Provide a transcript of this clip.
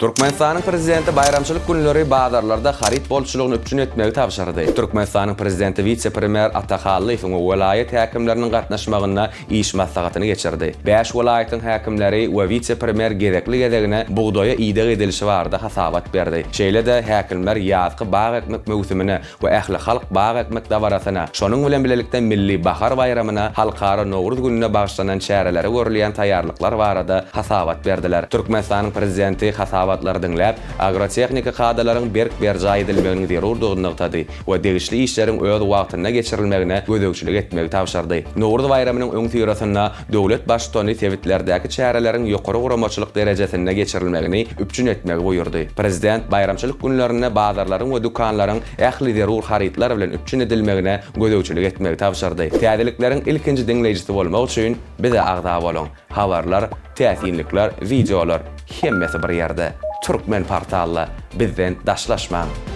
Türkmenistanyň Prezidenti baýramçylyk günleri bazarlarda haryt bolçulygyny üpjün etmegi tabşyrdy. Türkmenistanyň Prezidenti wise-premýer Ata Hallyýewiň we welaýat häkimleriniň gatnaşmagynda iş maslahatyny geçirdi. Bäş welaýatyň häkimleri we wise-premýer gezekli-gezegine bugdaýa ideg edilişi barada hasabat berdi. Şeýle-de, häkimler ýazky bag ekmek möwsümine we ählihalk bag ekmek dabarasyna, şonuň bilen bilelikde Milli bahar baýramyna, Halkara Nowruz gününe bagyşlanan çärelere görülýän taýýarlyklar barada hasabat berdiler. Türkmenistanyň Prezidenti hasabatlary diňläp, agrotehniki kadalaryň berk berjaý edilmeginiň zerurdygyny nygtady we degişli işleriň öz wagtynda geçirilmegine gözegçilik etmegi tabşyrdy. Nowruz baýramynyň öňüsyrasynda Döwlet Baştutany sebitlerdäki çäreleriň ýokary guramaçylyk derejesinde geçirilmegini üpjün etmegi buýurdy. Prezident baýramçylyk günlerinde bazarlaryň we dükanlaryň ähli zerur harytlar bilen üpjün edilmegine gözegçilik etmegi tabşyrdy. Täzelikleriň ilkinji diňleýjisi bolmak üçin bize agza boluň! Habarlar, täsinlikler, wideolar, hemmesi bir ýerde. Turkmen portalda. Bizden daşlaşmaň!